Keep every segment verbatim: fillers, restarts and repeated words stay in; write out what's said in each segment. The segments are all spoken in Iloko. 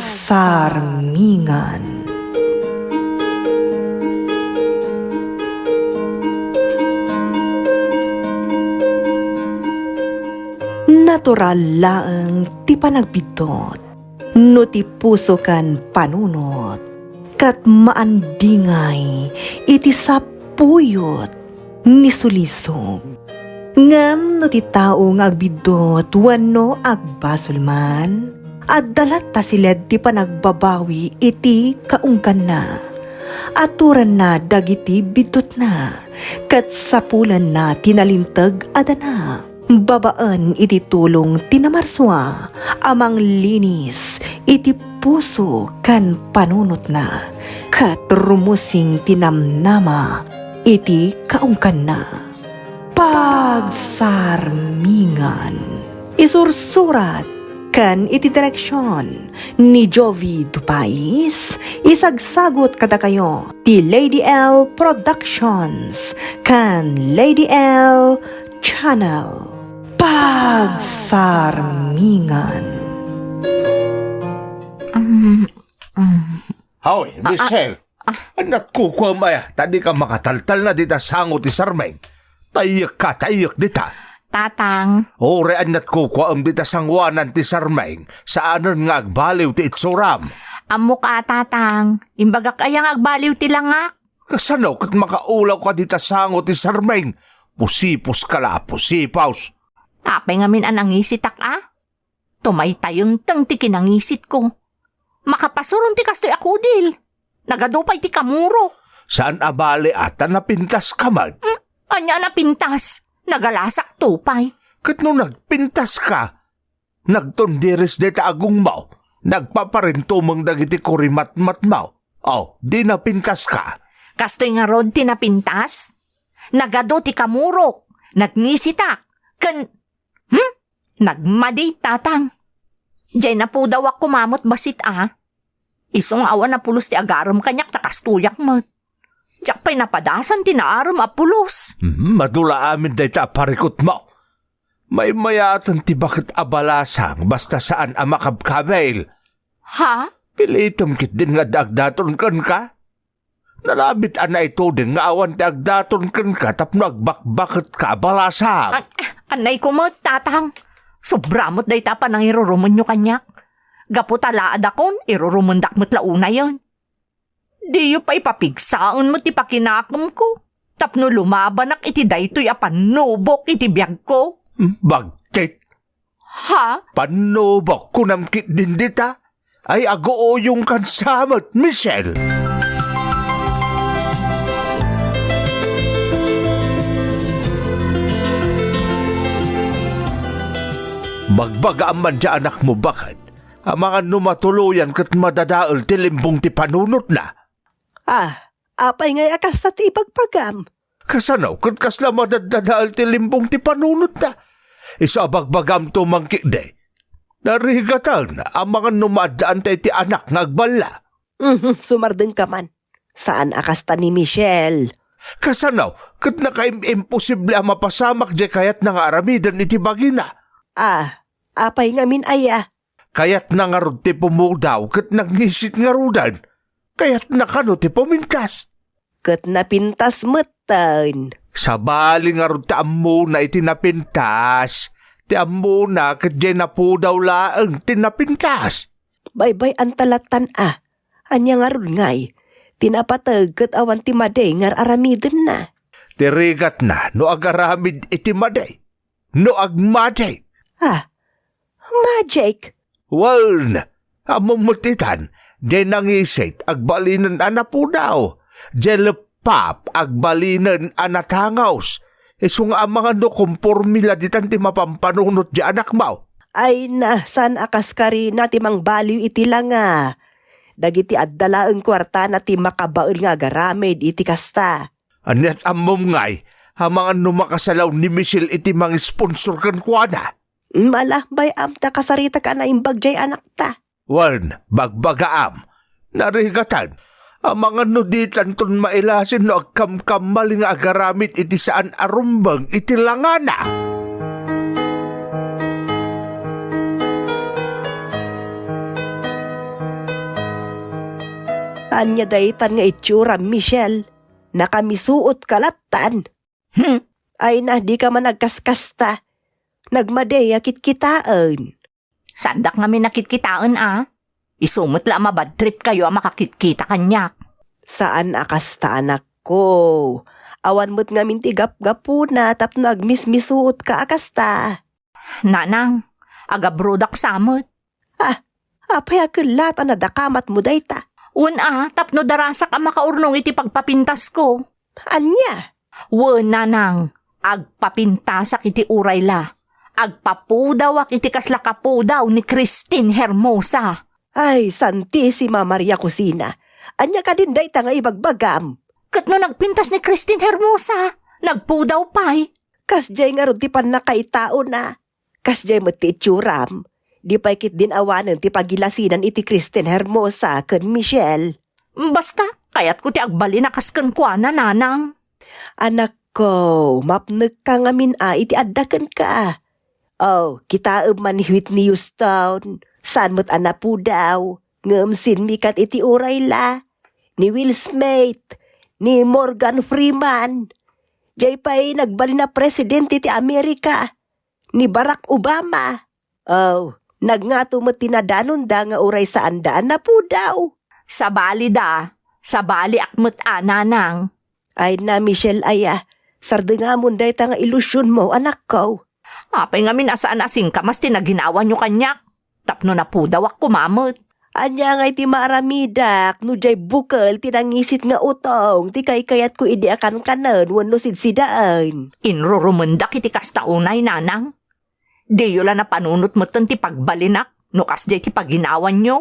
Pagsarmingan. Natural laeng ti panagbiddut no ti puso ken panunot, ket maandingay iti sapuyot ni sulisog. Ngem no ti tao nga agbiddut wenno agbasol man, adda latta siled ti panagbabawi iti kaungganna. Aturanna dagiti biddutna, ket sapulanna ti nalinteg a dana. Babaen iti tulong ti namarsua a manglinis iti puso ken panunotna, ket rumusing ti namnama iti kaungganna. Pagsarmingan. Isursurat ken iti direksion ni Jovi Dupais, isagsagut kadakayo ti Lady L Productions ken Lady L Channel. Pagsarmingan. Um, um. Hoy, Michelle! Ania ti kukuam aya, ta dika makataltalna dita sango ti sarming. Tayyek ka, tayyek dita. Tatang. Uray ania ti kukuam dita sangoanan ti sarming, saanen nga agbaliw ti itsuram. Ammok a, Tatang. Imbagak aya nga agbaliw ti langak? Kasano ket makaulaw ka dita sango ti sarming? Pusipos ka la, pusipos. Apay ngamin a nangisitak a? Tumaytayengteng ti kinangisitko. Makapasuron ti kastoy a kudil. Nagadu pay ti kamurok. Saan a bale a ta napintas ka man? Hmm? Ania a napintas? Nagalasak to pay. Ket no nagpintas ka, nagtundiris dayta agongmo, nagpaparintumeng dagiti kurimatmatmo. O, di napintas ka. Kastoy ngarud ti napintas? Nagadu ti kamurok, nangisitak, ken Hmm? Nagmadi, Tatang. Diay napudawak koma met bassit a. Isu nga awan a pulos ti agarem kaniak ta kastoyak met. Diak pay napadasan ti naarem a pulos. Hmm, madula amin dayta a parikutmo. Maymayaten ti baket a balasang basta saan a makabkabil. Ha? Pilitem ketdin nga adda agdaton kenka. Nalabit a naituding nga awan ti agdaton kenka tapno agbakbaketka a balasang. An-, annayko met, Tatang. Sobra met dayta a panangirurumenyo kaniak. Gapu ta laadakon, irurumendak met la unayen. Diyo pay papigsaen met ti pakinakemko tapno lumabanak iti daytoy a pannubok iti biagko. Bagtit! Ha? Pannubok, kunam ketdin dita? Ay, aguuyongkan sa met, Michelle! Bagbagaam man ti anakmo, baket. Amangan no matuloyan ket madadael ti limbong ti panunotna. Ah, apay ngay a kasta ti ibagbagam? Kasano ket kasla madaddadael ti limbong ti panunotna? Isu a bagbagamto man ketdi. Narigaten, amangan no maaddaanta iti anak nga agballa. Mhm, sumardengka man. Saan a kasta ni Michelle. Kasano ket nakaim-imposible a mapasamak diay kayatna nga aramiden iti bagina? Ah, apay ngamin aya? Kayatna ngarud ti pumudaw ket nangisit ngaruden. Kayatna kano ti pumintas? Ket napintas metten. Sabali ngarud ti ammona iti napintas. Ti ammona ket diay napudaw laeng ti napintas. Baybay-anta lattan a. Ania ngarud ngay? Ti napateg ket awan ti madi nga ar-aramidenna. Ti rigatna no agaramid iti madi. No agmadik. Ah, magic? Wen, ammom met itan, diay nangisit, agbalinen a napudaw. Diay leppap, agbalinen a natangos. Isu nga amangan no kompormi la ditan ti mapampanunot diay anakmo. Ay na, saan a kas karina ti mangbaliw iti langa. Dagiti adda laeng kuartana ti makabael nga agaramid iti kasta. Aniat ammom ngay, amangan no makasalaw ni Michelle iti mangisponsor kenkuana? Mala, bay-am ta kasaritak a naimbag diay anakta. Wen, bagbagaam, narigatan, amangan no ditanton mailasin no agkamkamali nga agaramid iti saan a rumbeng iti langana. Ania daytan nga itsuram, Michelle? Nakamisuot ka lattan. Hmm. Ay na, di ka man agkaskasta. Nagmadi a kitkitaen. Saandak ngamin a kitkitaen a. Isu met la a mabad trip kayo a makakitkita kaniak. Saan a kasta, anakko. Awan met ngamin ti gapgapuna tapno agmismisuot ka a kasta. Nanang, agabrodak sa met. Ah, apay a kellat a nadakamat mo dayta? Wen a, tapno darasak a makaurnong iti pagpapintasko. Ania? Wen, nanang, agpapintasak iti uray la. Agpapudawak iti kasla kapudaw ni Christine Hermosa. Ay, Santisima Maria Cosina. Ania kadin dayta nga ibagbagam? Ket no nagpintas ni Christine Hermosa, nagpudaw pay. Kasdiay ngarud ti pannakaitaona. Kasdiay met ti itsuram. Di pay ketdin awanen ti pagilasinan iti Christine Hermosa ken Michelle. Basta, kayatko ti agbalin a kas kenkuana, nanang. Anakko, mapnekka ngamin a iti adda kenka. Oh, kitaem man ni Whitney Houston. Saan met a napudaw. Ngem sinmikat iti uray la. Ni Will Smith. Ni Morgan Freeman. Jay pay nagbalin a presidente ti Amerika. Ni Barack Obama. Oh, nagngato met ti nadanonda nga uray saanda a napudaw. Sabalida, sabaliak met a, nanang. Ay na, Michelle aya, sardengamon dayta nga ilusionmo, anakko. Apay ngamin a saan a singkamas ti naginawanyo kaniak? Tapno napudawak koma met. Ania ngay ti maaramidak no jay bukel ti nangisit nga utong ti kaykayatko idi a kankanen wenno sidsidaen? Inrurumendak iti kasta unay, nanang. Diyo la napanunot metten ti pagbalinak no kasdiay ti paginawanyo.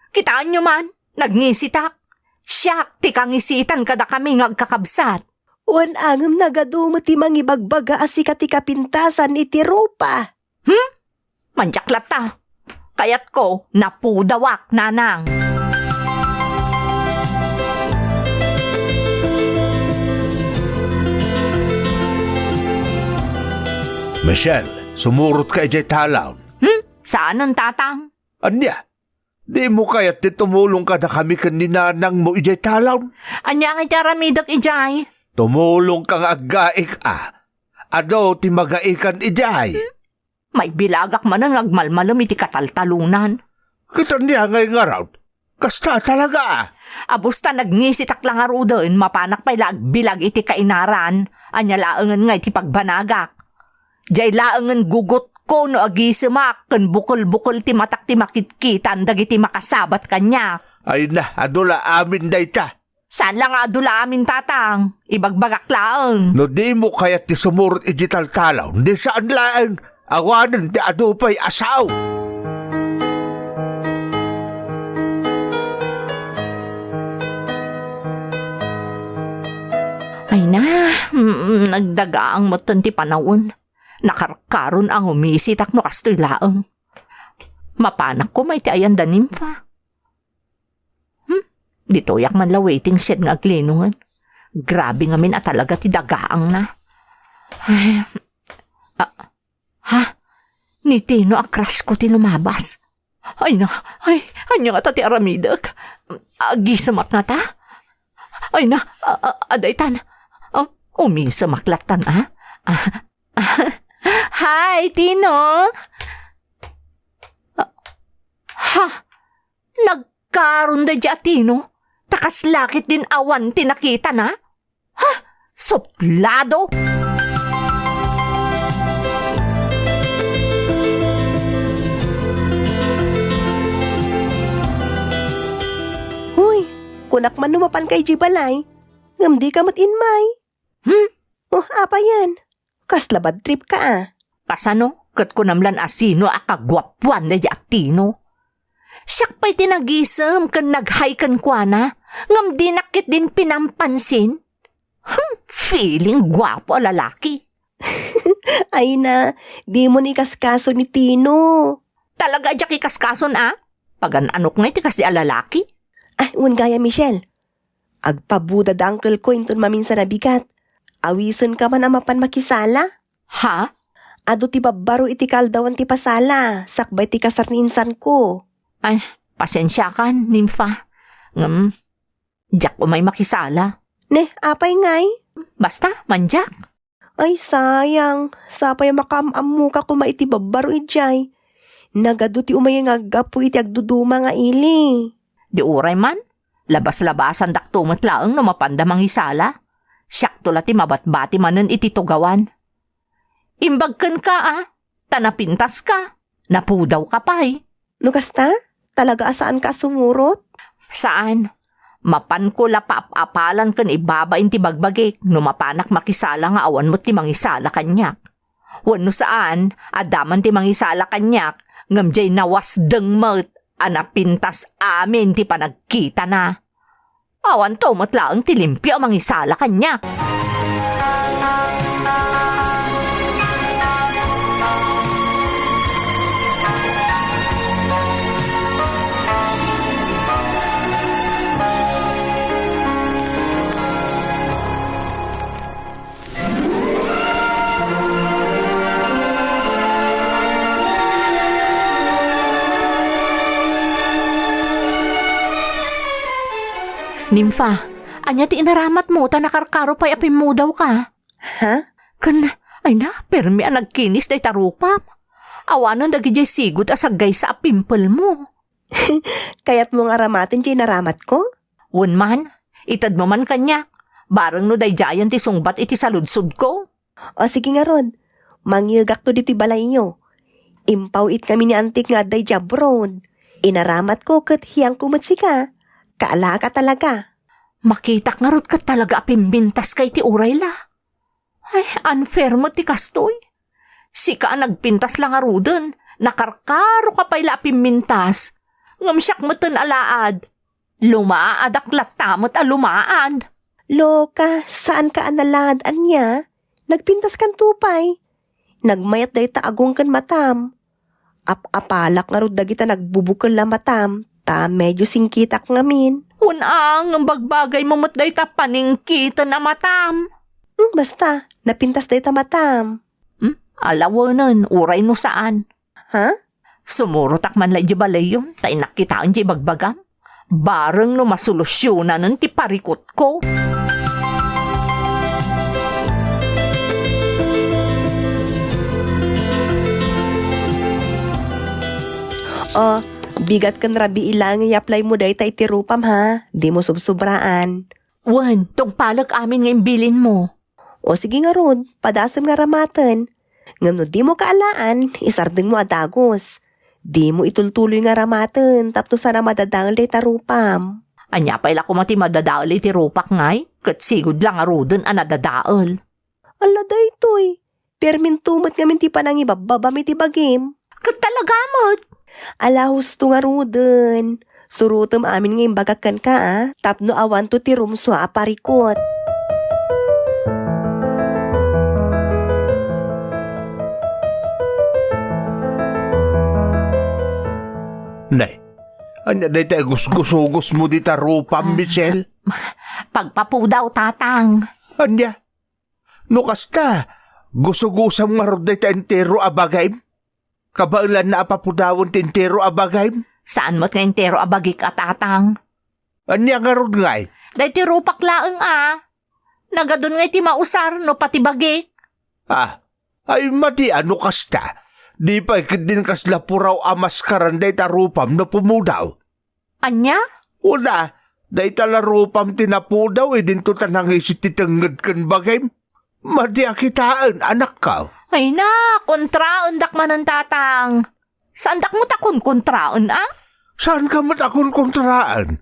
Kitaenyo man, nagngisitak. Siak ti kangisitan kadakami nga agkakabsat. Wen a ngem nagadu met ti mangibagbaga a sika ti kapintasan iti rupa. Hmm? Mandiak latta. Kayatko, napudawak, nanang. Michelle, sumurot ka idiay talon. Hmm? Saanen, tatang? Ania? Dimo kayat ti tumulong kadakami ken ni nanangmo idiay talon? Ania ngay ti aramidek idiay? Tumulong ka nga aggaik a. Adu ti magaikan idiay. Hmm? Maibilagak manen nga agmalmalem iti kataltalonan. Ket ania ngay ngarud? Kasta talaga a. Abus ta nagngisitak la ngaruden, mapanak pay la agbilag iti kainaran. Ania laengen nga iti pagbanagak? Jay laengen gugutko no agisemak ken bukel-bukel ti matak ti makitkitan dagiti makasabat kaniak. Ay na, adu la amin dayta. Saan la nga adu la amin, tatang. Ibagbagak laeng. No dimo kayat ti sumurot iti taltalon, di saan laeng. Awanen ti adu pay a sao. Ay na, mm, nagdagaang metten ti panawen. Nakarkaron a ngumisitak no kastoy laeng. Mapanak koma iti ayan da Nympha. Hmm? Ditoyak man la waiting shed nga aglinongen. Grabe ngamin a talaga ti dagaangna. Ay, ah, ha? Ni Tino a crush ko ti lumabas. Ay na, ay, ania ngata ti aramidek? Agisemak ngata? Ay na, a, a, adaytan. Ah, umisemak lattan, ah? Ah, hi, Tino! Ah, ha? Nagkaron daydi a Tino? Ta kasla ketdin awan ti nakitana? Ha? Suplado! Hoy, kunak man no mapanka idiay balay, ngem dika met immay. Hmm? Oh, apayen? Kasla bad trip ka a. Kasano? Ket kunam lan a sino a kaguapuan daydi a Tino? Siak pay ti nagisem ken nag-hi kenkuana, ngem dinak ketdin pinampansin. Hmm, feeling guapo a lalaki. Ay na, dimo ni kaskaso ni Tino. Talaga a diak ikaskason a? Pagan-anok ngay ti kasdi a lalaki? Ay, wen gayam, Michelle. Agpabuda da uncle ko inton maminsan a bigat. Awisenka man a mapan makisala? Ha? Adu ti babbaro iti kaaldawan ti pasala, sakbay ti kasar ni insanko. Ay, pasensiakan, Nympha. Ngem, Diak umay makisala. Ne, apay ngay? Basta, mandiak. Ay, sayang. Sapay makaam-ammoka koma iti babbaro idiay. Nagadu ti umay nga aggapu iti agduduma nga ili. Di uray man, labas-labasandakto met laeng no mapanda mangisala. Siakto la ti mabatbati manen iti tugawan. Imbag kenka, a, ta napintaska, napudawka pay. No kasta, talaga a saanka a sumurot? Saan. Mapanko la paap-apalan ken ibabain ti bagbagik no mapanak makisala nga awan met ti mangisala kaniak. Wenno saan, adda man ti mangisala kaniak, ngem diay nawasdeng met a napintas amin ti panagkitana. Awanto met laeng ti limpio a mangisala kaniak. Nimfa, ania ti inaramatmo ta nakarkaro pay a pimmudawka? Ha? Ken, ay na, permi a nagkinis dayta rupam. Awanen dagidiay sigud a saggaysa a pimple mo. Kayatmo nga aramaten diay naramatko? Wen man, itedmo man kaniak. Bareng no daydiayen ti sungbat iti saludsodko. O sige ngarud, mangyegakto ditoy balayyo. Impaw-it kami ni Antik nga adda idiay abroad. Inaramatko ket hiangko met sika. Kaalaka talaga. Makitak ngarud ket talaga a pimmintaska iti uray la. Ay, unfair met ti kastoy. Sika a nagpintas la ngaruden, nakarkaroka pay la a pimmintas. Ngem siak meten a laad. Lumaadak latta met a lumaad. Loka, saanka a nalaad ania? Nagpintaskanto pay. Nagmayat dayta agong ken matam. Ap-apalak ngarud dagita nagbubukel a matam, ta medio singkitak ngamin. Wen a, ngem bagbagaymo met dayta paningkiten a matam. Hmm, basta, napintas dayta matam. Hmm? Alawenen, uray no saan. Ha? Sumurotak man la idiay balayyon, ta innak kitaen diay bagbagam. Bareng no masolusionanen ti parikutko. O, bigat ken rabii laeng nga i-apply mo dayta iti rupam, ha? Dimo subsubraan. Wen, tungpalek amin nga imbilinmo. O sige ngarud, padasem nga aramaten. Ngem no dimo kaalaan, isardengmo a dagus. Dimo itultuloy nga aramaten tapno saan a madadael dayta rupam. Ania pay la koma ti madadael iti rupak ngay? Ket sigud la ngaruden a nadadael. Ala daytoy, perminto met ngamin ti panangibabbabam iti bagim. Ket talaga met. Ala husto ngaruden. Surotem amin nga imbagak kenka, a, tapno awanto ti rumsua a parikut. Nay, ania dayta a gusgusugosmo dita rupam, Michelle? Pagpapudaw, Tatang. Ania? No kasta, gusugosam ngarud dayta entero a bagim? Kabaelanna a papudawen ti entero a bagim? Saan met nga entero a bagik a, Tatang. Ania ngarud ngay? Daytoy rupak laeng a. Nagadun ngay ti mausar no pati bagik. Ah, ay mati a no kasta. Di pay ketdin kasla puraw a maskaran dayta rupam no pumudaw. Ania? Una, dayta la rupam ti napudaw idinto ta nangisit ti tengnged ken bagim. Madi a kitaen, anakko. Ay na, kontraendak manen, Tatang. Saandak met a konkontraen, a? Saanka met a konkontraen?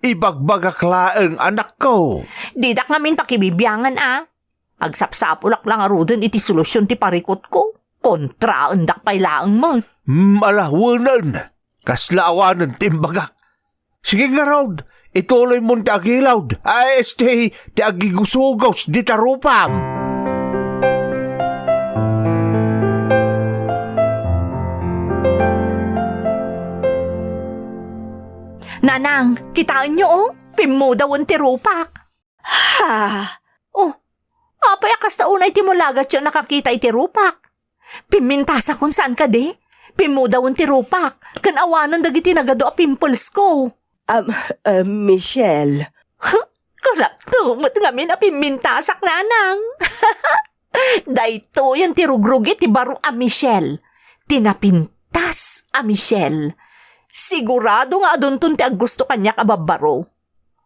Ibagbagak laeng, anakko. Didak ngamin pakibibiangan, a? Agsapsapulak la ngaruden iti solusion ti parikutko. Kontraendak pay laeng met. Hmm, ala, wenen. Kasla awanen ti imbagak. Sige ngarud, ituloymon ti agilawd. Ay, este, ti agigusugos dita rupam. Nanang, kitaenyo, o, pimmudawen ti rupak. Ha? Oh, apay a kasta unay ti mulagatyo a nakakita iti rupak? Pimmintasakon saan kadi? Pimmudawen ti rupak, ken awanen dagiti nagadu a pimplesko. Am, ah, Michelle, Kunakto met ngamin a pimmintasak, nanang. Daytoyen ti rugrugi ti baro a Michelle. Ti napintas a Michelle. Sigurado nga adunton ti aggusto kaniak a babbaro.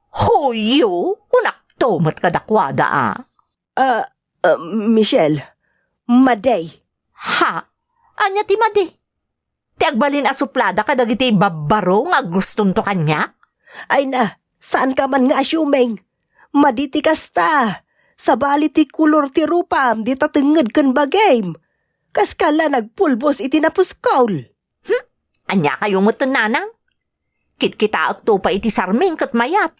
Huyo, kunakto met kadakuada a. Ah, ah, Michelle, madi. Ha? Ania ti madi? Ti agbalin a suplada kadagiti babbaro nga aggustonto kaniak? Ay na, saanka man nga asiuming. Madi ti kasta. Sabali ti kolor ti rupam, dita tengnged ken bagim. Kaska la nagpulbos iti napuskol. Hmm? Ania kayo met, nanang? Kitkitaekto pay iti sarming ket mayat.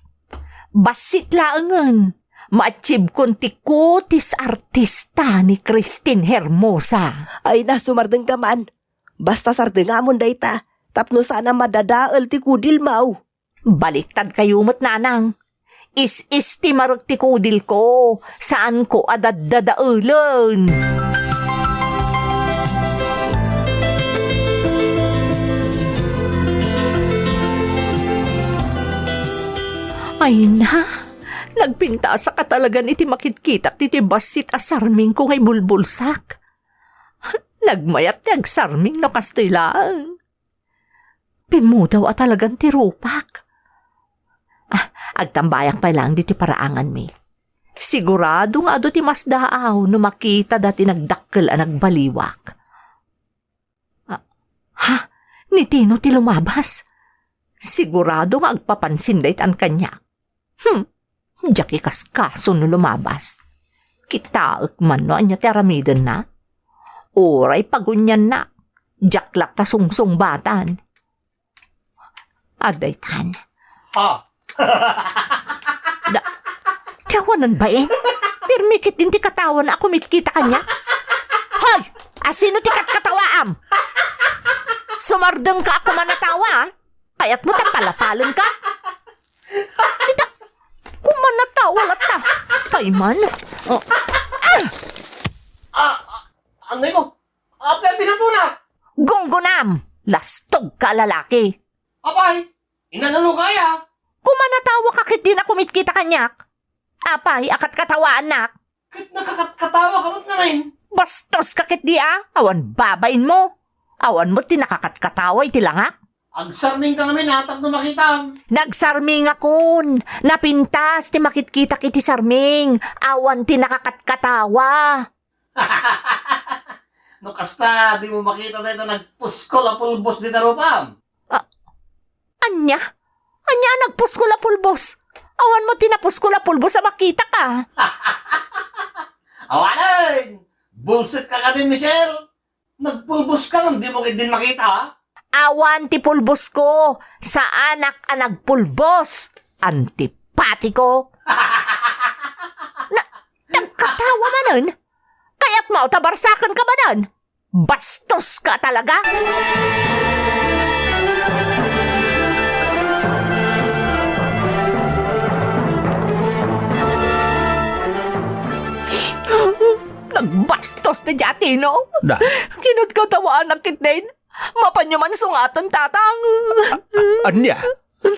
Bassit laengen, ma-achievekon ti kutis artista ni Christine Hermosa. Ay na, sumardengka man. Basta sardengamon dayta, tapno saan a madadael ti kudilmo. Baliktad kayo met, nanang. Is-istimarek ti kudilko, saanko a daddadaelen. Ay na, nagpintasak a talagan iti makitkitak ditoy bassit a sarmingko nga ibulbulsak. Nagmayat ti agsarming no kastoy laeng. Pimmudaw a talagan ti rupak. Ah, agtambayak pay laeng ditoy paraanganmi. Sigurado nga adu ti masdaaw no makita dati nagdakkel a nagbaliwak. Ah, ha? Ni Tino ti lumabas? Sigurado nga agpapansin daytan kaniak. Hmm, diak ikaskaso no lumabas. Kitaek man no ania ti aramidenna. Uray pagunianna, diak latta sungsungbatan. Adaytan. Ah! Da, ti awanen bain? Pirmi ketdin ti katawana a kumitkita kaniak. Hoy! Asino ti katkatawaam? Sumardengka a kumanatawa, a? Kayatmo ta palapalenka? Ita, kumanatawa latta. Payman. Oh. Ah! Ah, ah, anay mo? Apay a binatona? Gunggonam! Lastogka a lalaki! Apay, inanano kaya? Kumanatawa ka ketdin a kumitkita kaniak. Apay a katkatawaannak? Ket nakakatkatawa ka met ngamin. Bastos ka ketdi a, awan babainmo. Awan met ti nakakatkatawa iti langak. Agsarming ka ngamin a, tapno makitam. Nagsarmingakon. Napintas ti makitkitak iti sarming. Awan ti nakakatkatawa. No kasta, dimo makita dayta nagpuskol a pulbos dita rupam. Ah, ania? Ania a nagpuskol a pulbos? Awan met ti napuskol a pulbos a makitak a. Awanen! Bulsetka kadi, Michelle? Nagpulbos ka ngem dimo ketdin makita, a? Awan ti pulbosko. Saanak a nagpulbos. Antipatiko. Na, nagkatawa manen? Kayatmo ta barsakenka manen? Bastos ka talaga! Nagbastos ti Jatino. Da. Kinatkatawaanak ketdin. Mapanyo man sungaten, tatang. A-, a-, ania?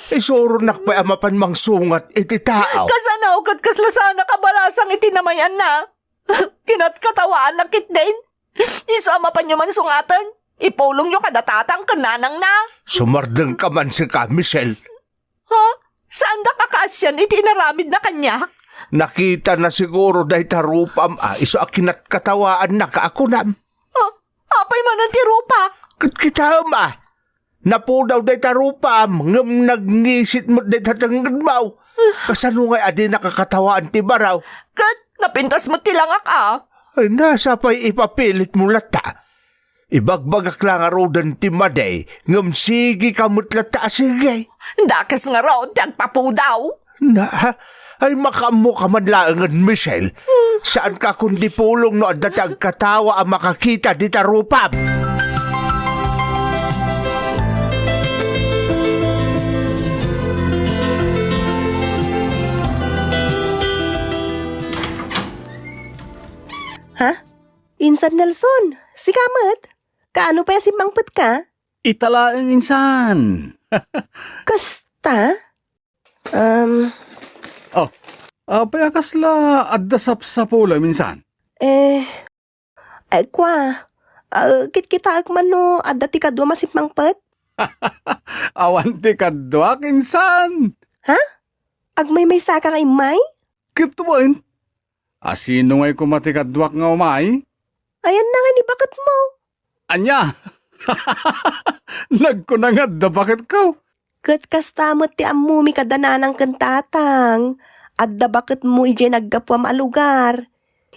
Isuronak pay a mapan mangsungat iti tao. Kasano ket kasla saanak a balasang iti namayanna? Kinatkatawaanak ketdin. Isu a mapanyo man sungaten, ipulongyo kada tatang ken nanangna. Sumardengka man sika, Michelle. Ha? Saandak a kaasian iti inaramidna kaniak? Nakitana siguro dayta rupam a isu a kinatkatawaannak a kunam. Ha? Apay manen ti rupak? Ket kitaem a, napudaw dayta rupam, ngem nagngisit met dayta tengngedmo. Kasano ngay a di nakakatawaan ti baro? Ket napintas met ti langak a. Ay, nasa pay ipapilitmo latta. Ibagbagak la ngaruden ti madi, ngem sigika met latta a sige. Dakes ngarud ti agpapudaw. Na, ay makaammoka man laengen, Michelle. Saanka kundi pulong no adda ti agkatawa a makakita dita rupam. Ha? Insan Nelson, sika met? Kaano pay a simmangpetka? Ita laeng insan. Kasta? Um, Apay a kasla adda sapsapulem insan? Eh, ay, kua, ah, kitkitaek man no adda ti kaduam a simmangpet? Awan ti kaduak insan. Ha? Agmaymaysaka nga immay? Ket wen, asino ngay koma ti kaduak nga umay? Ayanna nga ni baketmo. Ania? Nagkuna nga adda baketko. Ket kasta met ti ammomi kada nanang ken tatang. Adda baketmo idiay naggapuam a lugar.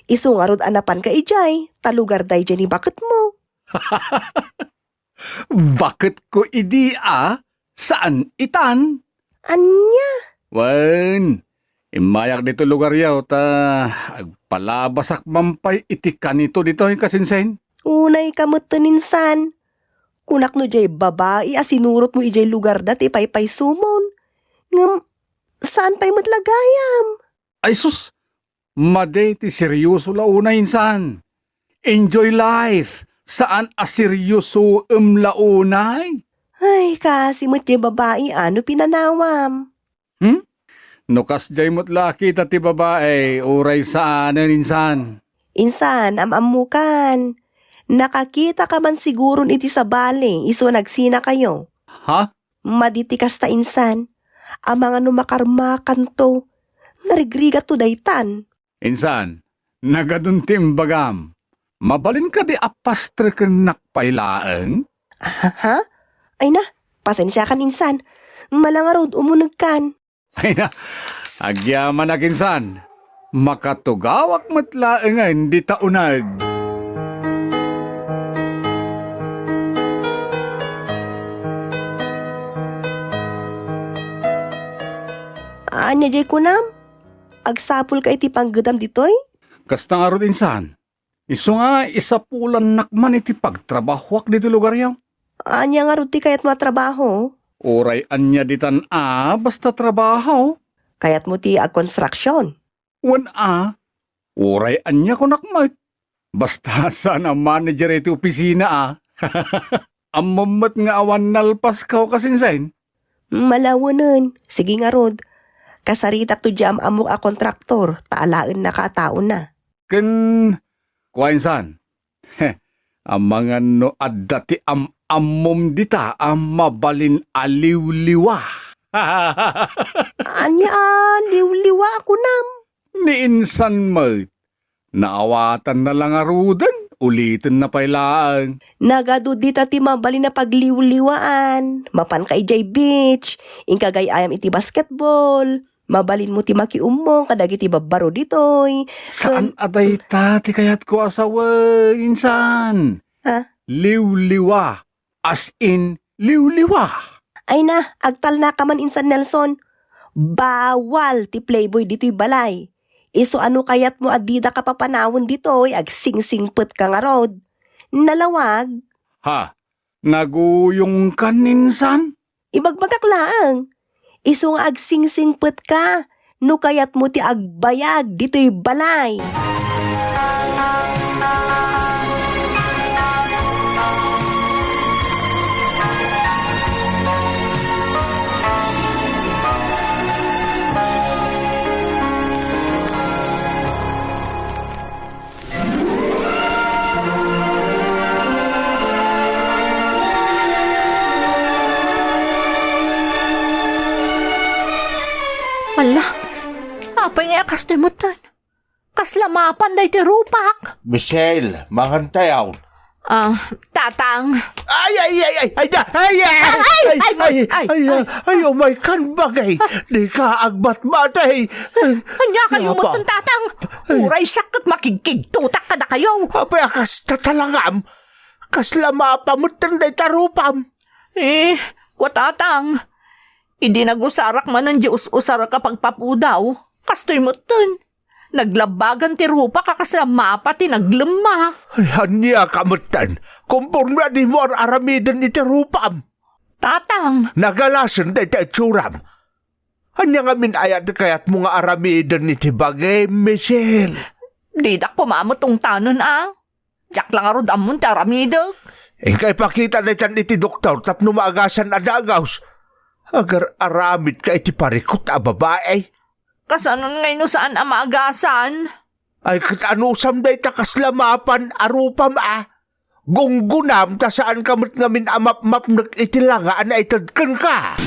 Isu ngarud a napanka idiay, ta lugar daydiay ni baketmo. Baketko idi a, saan itan. Ania? Wen, immayak ditoy lugaryo ta agpalabasak man pay iti kanito ditoy kasinsin. Unayka metten insan. Kunak no diay babai a sinurotmo idiay lugarda ti paypaysumon. Ngem, saan pay met la gayam? Ay sus, madi ti seryoso la unay insan. Enjoy life, saan a seryosoem la unay. Ay, kasi met diay babai a no pinanawam. Hmm? No kasdiay met la a kita ti babai, uray saanen insan. Insan, am-ammokan. Nakakitaka man siguron iti sabali, isu a nagsinakayo. Ha? Madi ti kasta insan. Amangan no makarmakanto. Narigrigatto daytan. Insan, nagadun ti imbagam. Mabalin kadi a pastreken nak pay laeng? Aha? Ay na, pasensiakan insan. Malangarud umunegkan. Ay na, agyamanak insan. Makatugawak met laengen dita uneg. Ania diay kunam? Agsapulka iti panggedam ditoy? Kasta ngarud insan. Isu nga isapulannak man iti pagtrabahoak ditoy lugaryo. Ania ngarud ti kayatmo a trabaho? Uray ania ditan a basta trabaho. Kayatmo ti agkonstruksyon? Wen a, uray ania kunak met. Basta saan a manager iti opisina a. Ammom met nga awan nalpasko kasinsin. Malawenen, sige ngarud. Kasaritakto diay am-ammok a kontraktor, ta alaennaka a taona. Ken, kua insan, amangan no adda ti am-ammom dita a mabalin a liwliwa. Ania a liwliwa a kunam? Ni insan met, naawatanna la ngaruden, ulitenna pay laeng. Nagadu dita ti mabalin a pagliwliwaan. Mapanka idiay beach, inka gay-ayam iti basketball, mabalinmo ti makiummong kadagiti babbaro ditoy. Saan a dayta ti kayatko a sawen, insan. Ha? Liwliwa. As in, liwliwa. Ay na, agtalnaka man insan, Nelson. Bawal ti playboy ditoy balay. Isu a no kayatmo a didaka papanawen ditoy, agsingsingpetka ngarud. Nalawag. Ha? Naguyongkan insan? Ibagbagak laeng. Isu nga agsingsingpetka no kayatmo ti agbayag ditoy balay. Ala, apay nga kastoy metten? Kasla mapan daytoy rupak? Michelle, mangantayaw. Ah, Tatang. Ay, ay, ay, ay, ay, da, ay, ay, ay, ay, ay, ay, ay, ay, ay, ay, oh my God, bagay. Di ka agbatbatay. Ania kayo Yapa. Metten, Tatang? Ay. Uray siak ket makigkigtotak kadakayo. Apay a kasta talangam? Kasla mapan metten dayta rupam? Eh, kua, Tatang. Idi nagusarak manen di us-usarak a pagpapudaw, kastoy metten. Naglabbagan ti rupak a kasla mapa ti naglemma. Ay, ania ka metten? Komporme a dimo ar-aramiden iti rupam. Tatang. Nagalasen dayta itsuram. Ania ngamin aya ti kayatmo nga aramiden iti bagim, Michelle? Didak koma met ungtanen a. Diak la ngarud ammon ti aramidek. Inka ipakita daytan iti doktor tapno maagasan a dagaws. Agar-aramidka iti parikut a babai. Kasanon ngay no saan a maagasan? Ay, ket anusam dayta kasla mapan a rupam a? Gunggonam ta saanka met ngamin a mapmapnek iti langa a naited kenka.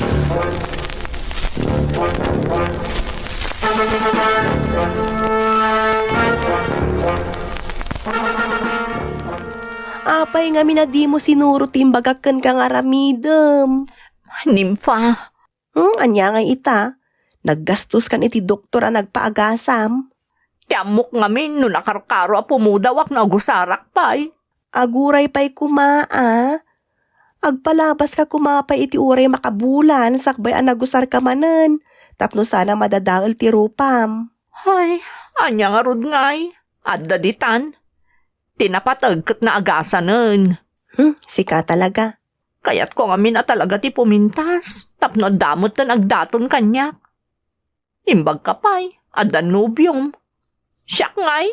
Apay ngamin a dimo sinuro ti imbagak kenka nga aramidem? Nimfa. Hmm, ania ngay ita? Naggastos kan iti doktor a nagpaagasam? Ti ammok ngamin no nakarkaro a pumudawak no agusarak pay. Aguray pay koma a. Agpalabaska koma pay iti uray makabulan sakbay a nagusarka manen, tapno saan a madadael ti rupam. Ay, ania ngarud ngay? Adda ditan. Ti napateg ket naagasanen. Hmm, sika talaga. Kayatko ngamin a talaga ti pumintas, tapno adda metten agdaton kaniak. Imbagka pay, adda nobiom. Siak ngay,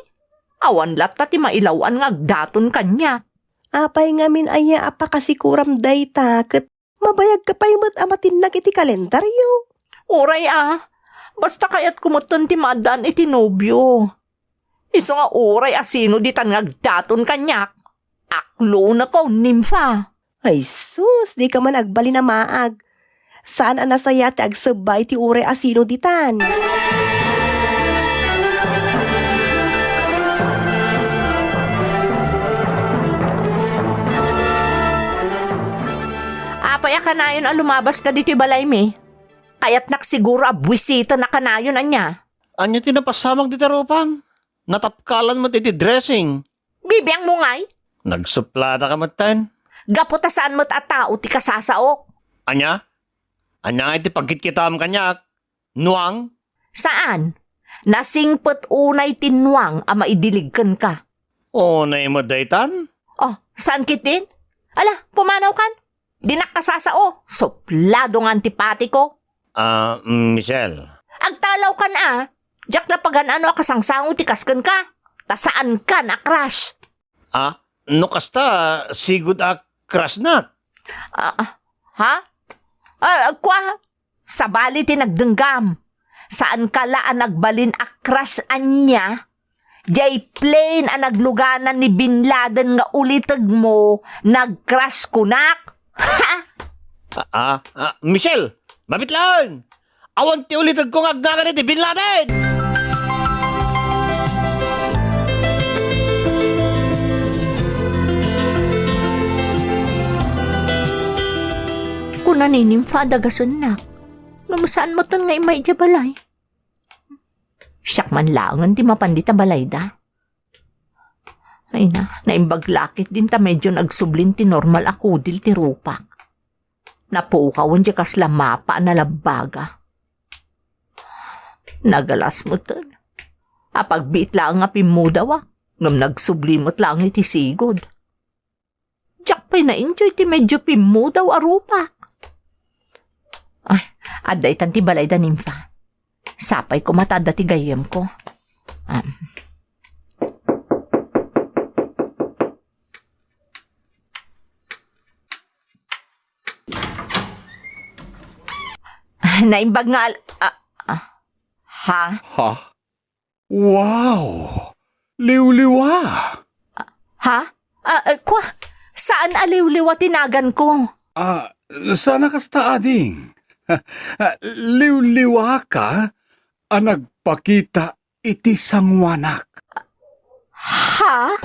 awan latta ti mailaw-an nga agdaton kaniak. Apay ngamin aya a pakasikuram dayta ket mabayagka pay met a matinnag iti kalendaryo? Uray a, basta kayatko metten ti maaddaan iti nobio. Isu nga uray a sino ditan nga agdaton kaniak, akloneko, Nimfa. Ay sus, dika man agbalin a maag. Saan a nasayaat ti agsebba iti uray a sino ditan. Apay a kanayon a lumabaska ditoy balaymi? Kayatnak siguro a buisiten a kanayon, ania? Ania ti napasamak dita rupam? Natapkalan met iti dressing. Bibiangmo ngay? Nagsuplada ka metten. Gapu ta saan met a tao ti kasasaok. Ania? Ania ngay ti pagkitkitam kaniak? Nuang? Saan. Nasingpet unay ti nuang a maidilig kenka. Unay met daytan? Oh, saan ketdin? Ala, pumanawkan. Dinak kasasao, suplado nga antipatiko. Ah, Michelle. Agtalawkan a, diak napagan-ano a kasangsango ti kas kenka. Ta saankan a crush. Ah, no kasta, sigud a crush nak. Ah, ah, ha? Ah, kua? Sabali ti nagdenggam. Saanka la a nagbalin a crush ania? Diay plane a nagluganan ni Bin Laden nga ulitegmo, nag-crash kunak? Ha? Ah, ah, ah, Michelle, mabit laeng! Awan ti ulitegko nga agnagan iti Bin Laden! Kuna ni Nimfa a dagasennak, ngem saan metten nga immay idiay balay. Siak man laengen ti mapan dita balayda. Ay na, naimbag la ketdin ta medyo nagsublin ti normal a kudil ti rupak. Napukawen diay kasla mapa a nalabbaga. Nagalas metten. Apagbiit laeng nga pimmudawak, ngem nagsubli met laeng iti sigud. Diak pay na-enjoy ti medyo pimmudaw a rupak. Ay, adda itan ti balayda, Nimfa. Sapay koma ta adda ti gayyemko. Am. Naimbag nga al-, ah, ah, ha? Ha? Wow! Liwliwa! Ha? Ah, ah, kwa? Saan a liwliwa ti naganko? Ah, saan a kasta, ading? Ah, liwliwaka a nagpakita iti sanguanak. Ha?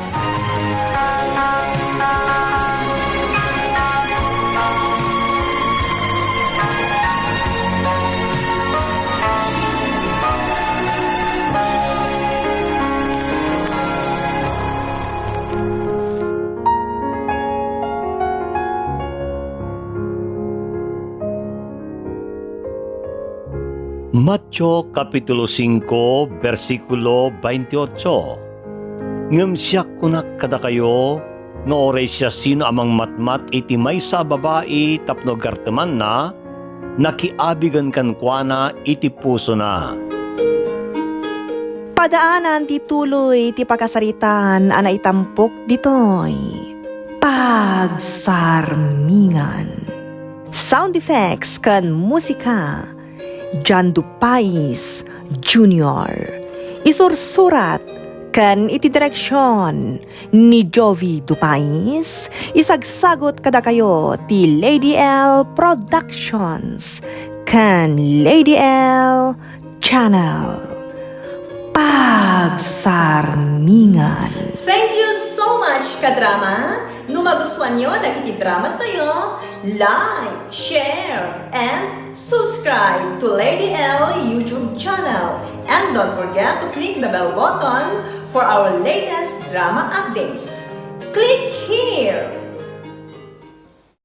Mateo kapitulo singko, bersikulo baintiotso. Ngem siak kunak kadakayo, nga uray siasino a mangmatmat iti maysa a babai tapno gartemanna, nakiabigen kenkuana iti pusona. Padaanan ti tuloy ti pakasaritaan a naitampok ditoy. Pagsarmingan. Sound effects ken musika, John Dupais Junior. Isursurat ken iti direksion ni Jovi Dupais, isagsagut kadakayo ti Lady L Productions ken Lady L Channel. Pagsarmingan. Thank you so much, kadrama! No magustuanyo dagiti dramas tayo, like, share, and subscribe to Lady L YouTube channel. And don't forget to click the bell button for our latest drama updates. Click here!